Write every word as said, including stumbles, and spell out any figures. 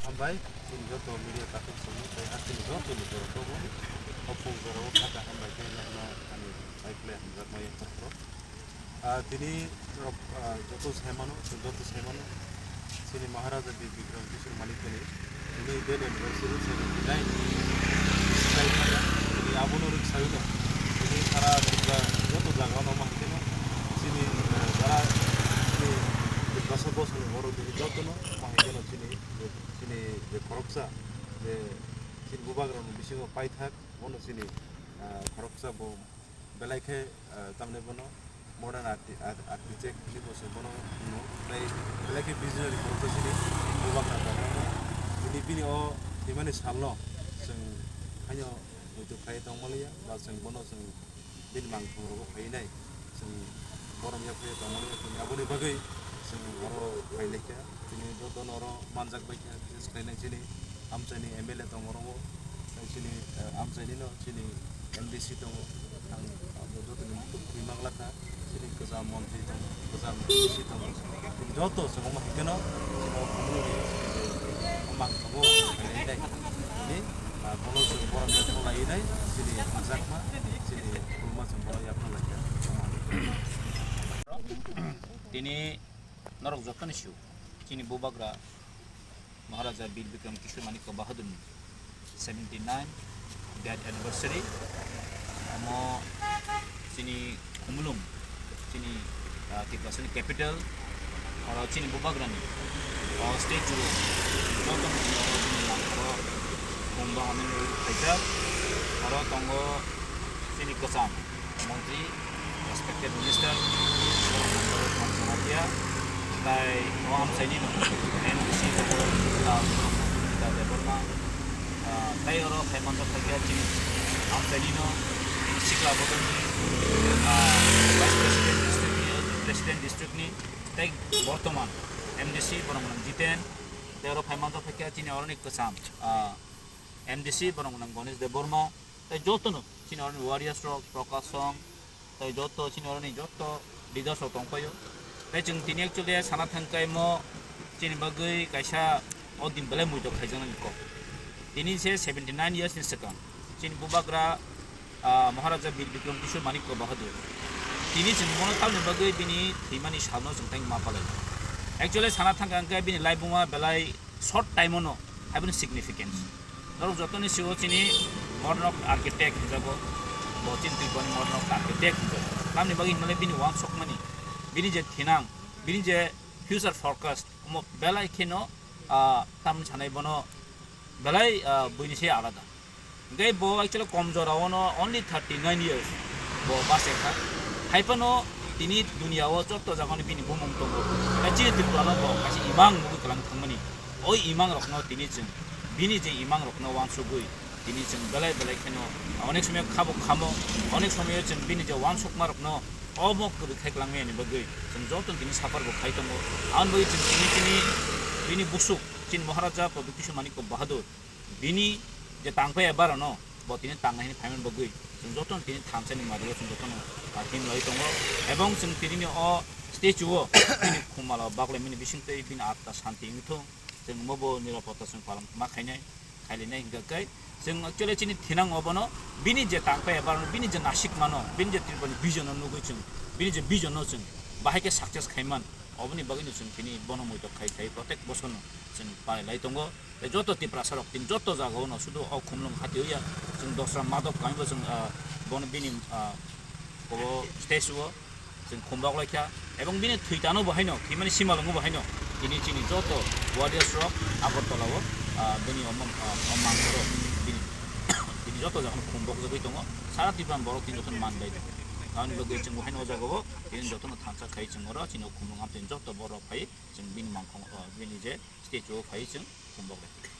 Hambai, chini joto media takhuk songwi tei hasteni joto ni borok rokbo o phung jorao kha kaham bai khe nokno ani bai khlai hamjakma yaphar phoro. Ah, tini norok, ah, joto sai mano, joto sai mano, chini Maharaja Bir Bikram Kishore Manikya ni tini death anniversary seventy nine tini abono rwk sawi no tini sara Tripura joto jaga o no ma hwnkhe no chini, ah, jara chini Tiprasa bosong ni borok tini joto no ma hwnkhe no chini, chini je khoroksa je chini bubagra ni bisingo paithak bono chini, ah, khoroksa bo belai khe, ah, tamni bono modern archi-, ar-, architect hinwi bo se bono hino. Tei belai khe visionary borok khe chini bubagra tongo. Tini bini o thwimani salno chwng haino muitu khlai tongmaliya, ba chwng bono chwng bini mangthang rogo phai nai, chwng borom ya phai tongmaliya. Tini aboni bagwi chwng oro phai laikha. Tini joto no oro manjak bai kha, business khlainai chini amchaini M L A tongo oro, tei chini, eh, amchaini no chini M D C tongo, ang abo joto ni muitu khwi manglakha, chini kwcham montri tongo, kwcham M D C tongo, chini joto chwng wngma hwnkhe no chini o khumulwini o mangthogo khlainai, tini, ah, bono chwng borom ya khlainai, chini kwchakma, chini khulma chwng bono ya khlainai. Tini norok joto ni sio, chini bubagra Maharaja Bir Bikram Kishore Manikya Bahadur ni seventy nine death anniversary. Omo chini Khumulwng, chini, ah, Tiprasa ni capital, oro chini bubagra ni, ah, statue joto ni oro chini langkaro khum bahan ni phaijak. Oro tongo chini kwcham montri, respected minister, Jamatia, tai o amchaini no M D C tongo, ah, Debbarma, ah, tai oro phai manjak phaikha chini amchaini no sikla bodolni, ah, vice president district ni, president district ni, tai bortoman M D C borok nang Jiten, tai oro phai manjak phaikha chini oroni kwcham, ah, M D C borok nang Ganesh Debbarma, tai jotono chini oroni warriors rok, Prakash Song, tai joto chini oroni joto leaders rok tongpaio. Tai chwng tini actually sana thangkai mo chini bagwi kaisa o din belai muitok khaijaknani kok. Tini se seventy nine years ni swkang chini bubagra, ah, Maharaja Bir Bikram Kishore Manikya Bahadur. Tini chwng bono tamni bagwi bini thwimani salno chwng tang ma palai. Actually sana thangka hwnkhe bini laibuma belai short time-o no, haiboni significance. Norok jotoni sio chini modern architect hinjago, bo chini Tripurani modern architect hinjago. Tamni bagwi hinmale bini uansukmani, bini je thinang, bini je future forecast, omo belai kheno, ah, tamni sanai bono belai, ah, buini se alada. Hingke bo actually kom jora ono only thirty nine years bo bachai kha. Hai phano tini dunia o joto jaga ni bini bumung tongo. Tai chini Tripura no bo kaisa imang mugwi kwlang thangmani. O imang rok no tini chwng bini je imang rok no uansugwi tini chwng belai belai kheno onek somoi khabo khamo, onek somoi chwng bini je uansukma rok no omo kwrwi khai kwlang mani bagwi chwng joto tini suffer bo khai tongo. Aboni bagwi chwng tini chini bini busuk chini Maharaja Pradyut Kishore Manikya Bahadur. Bini je tangpai ya barano, bo tini tangnai hwnwi phaimani bagwi, chwng jotono tini thansa ni mario chwng jotono, ah, team lai tongo. Ebong chwng tinini o statue o bini khumalo baklaimani bisingtwi bini atta santi wngthung, chwng omo bo nirapotta chwng palan ma khainai, khailainai hingkha khe, chwng actually chini thinang obono bini je tangpai ya barano, bini je nasik mano, bini je Tripurani vision no nugwi chwng, bini je vision no chwng bahai khe success khaiman, oboni bagwino chwng tini bono muitok khai khai protek bosorno chwng palai lai tongo. Tei joto Tiprasa rok tini joto jaga o no sudu o Khumulwng hati ya chwng dosra madok kami bo chwng, ah, bono bini, ah, obo statue o chwng khumbok lai kha ebong bini thwi tano bo haino thwimani simalwngo bo haino tini chini joto warriors rok Agartala o, ah, bini omo, ah, o mangkhoro bini, bini joto jaga no khumbok jagwi tongo sara Tripura borok tini joto no man bai tongo. Aboni bagwi chwng bo haino o jagao tini jotono thansa khai chwng oro chini khumlwng amtwini joto borok phai chwng bini mangkhong, o, bini je statue o phai chwng khumbok lai.